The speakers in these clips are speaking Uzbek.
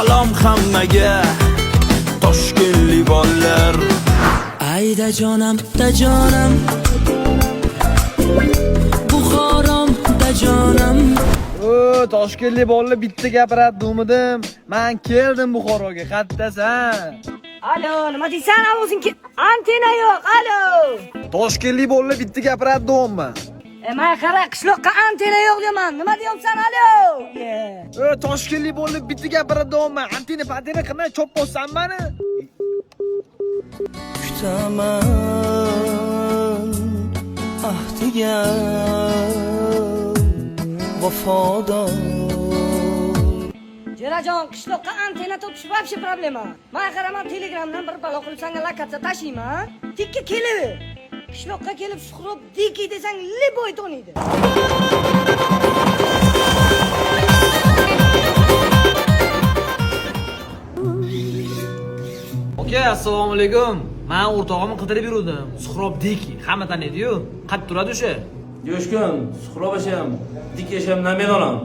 Salom hammaga, Toshkentlik bolalar. Ayda jonam, dajonam, Buxorom, dajonam. O, Toshkentlik bolalar bitta gapiradi demidim. Man keldim Buxoroga. Qattasan? Alo, nima deysan? Ovozing antenna yo'q. Alo. Toshkentlik bolalar bitta gapiradi deyapman. E, men qara, qishloqqa antenna yo'q deyman. Nima deyapsan? Alo. O, Toshkentlik bolalar bitta gapiradi deyapman. Antenna pantenna qilmay chop bossan mani. Kutaman ahdiga vafodor. Jo'rajon, qishloqqa antenna topish вообще problema. Men qaraman, Telegramdan bir balo qilib senga lokatsiya tashiyman. Tikka kelaver. Qishloqqa kelib Suhrob Diki desang, любой taniydi. Aka, assalomu alaykum. Men o'rtog'imni qidirib yuruvdim. Suhrob Diki, hamma taniydi-yu. Qayerda turadi o'sha? Jo'shqin, Suhrob akam, Dik akamdan men olaman.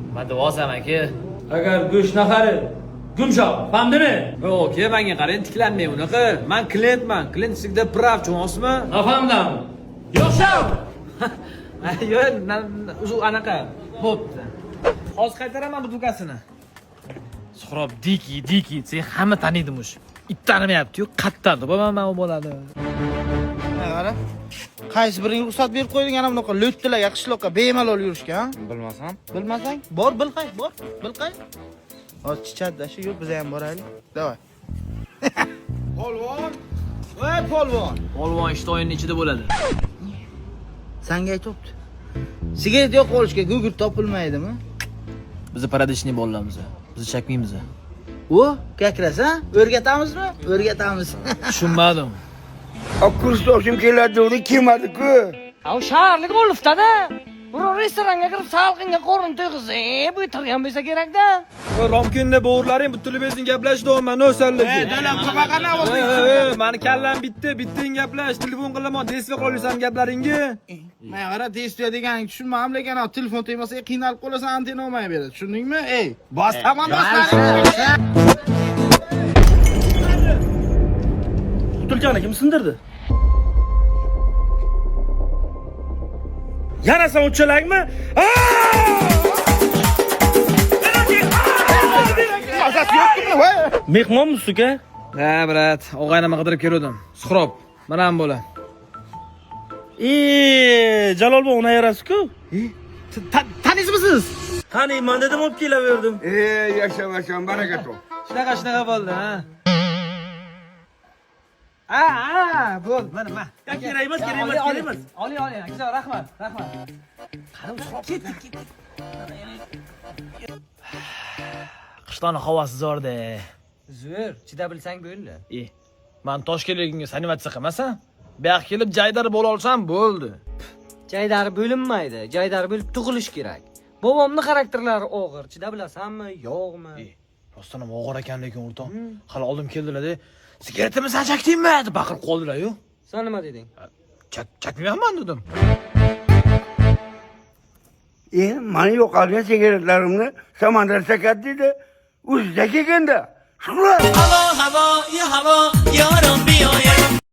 Nima deyapsan aka? Agar go'sht nahari gumshoq, fahmdimi? Yo'q, aka, menga qarang, tiklanmang unaqa. Men klientman. Klient всегда прав, tushunasizmi? Nafahmdam. Yo'qshav! Yo'q, o'zi anaqa. Bo'pti. Hozir qaytaraman butilkasini. Suhrob Diki, Diki desa hamma taniydi mush. It tanimayapti-yu, qayerdan topaman men u bolani? Qara. Qaysi biringga ruxsat berib qo'yding ana bunaqa lo'ttilarga qishloqqa bemalol yurishga, ha? Bilmasam. Bilmasang, bor bil qay, bor, bil qay. Hozir chichadi shu, yur biz ham boraylik. Давай. Polvon! Voy polvon! Polvon ishtoyinning ichida bo'ladi. Sanga aytibdi. Sigaret yo'q olishga gugurt topilmaydimi? Biz paradishniy bolalarmiz. Biz chakmaymiz. O, как раз, ha? O'rgatamizmi? O'rgatamiz. Tushunmadim. Kursdoshim keladi, uni kelmadi-ku. U shaharlik olifda-da. Biror restoranga kirib salqinga qorin to'yg'izib, o'tirgan bo'lsa kerak-da. Romkinda bo'g'irlaring butunlay bezing gaplashdi, man o'salligi. Mani kallam bitta, bittang gaplash, telefon qilaman, desva qolasan gaplaringga. Men qara, testya deganing tushunmadim, lekin ana telefon tegmasa qiynalib qolasan, antenna olmay beradi. Tushundingmi? Ey, bos tamam bos. Butilkani kim sindirdi? Yana sen uchalakmi? Mazasi yo'qmi? Voy. Mehmonmisiz uka? Ha, brat, og'aynimni qidirib keluvdim. Suhrob, mana bu bola. Jalolbon uni ayirasiz-ku. Taniysizmi? Taniyman dedim, olib kelaverdim. Ey, yashamasam baraka top. Shunaqa shunaqa bo'ldi, ha. Ha, ha, bo'ldi, mana, mana. Kerak emas, kerak emas, kerak emas. Oling, oling, akajon, rahmat, rahmat. Qani Suhrob ketdik, ketdik. Qishloqning havosi zo'rda. Zo'r, chida bilsang bo'ldi. E, man Toshkentligimga sanivatsiya qilmasam, bu yoqqa kelib jaydar bo'la olsam bo'ldi. Jaydari bo'linmaydi. Jaydari bo'lib tug'ilish kerak. Bobomning xarakterlari og'ir. Chida bilasanmi, yo'qmi? E, rostdan ham og'ir ekan lekin o'rtoq. Hali oldin keldilar-da, sigaretimni san chakdingmi deb baqirib qoldilar-yu. Sen nima deding? Chakmayapman dedim. Mani yo'qolgan sigaretlarimni Samandar chakadi dedi. O'zida kelganda. Shuhrat! Havo, havo, ya havo, yorom biyoyam.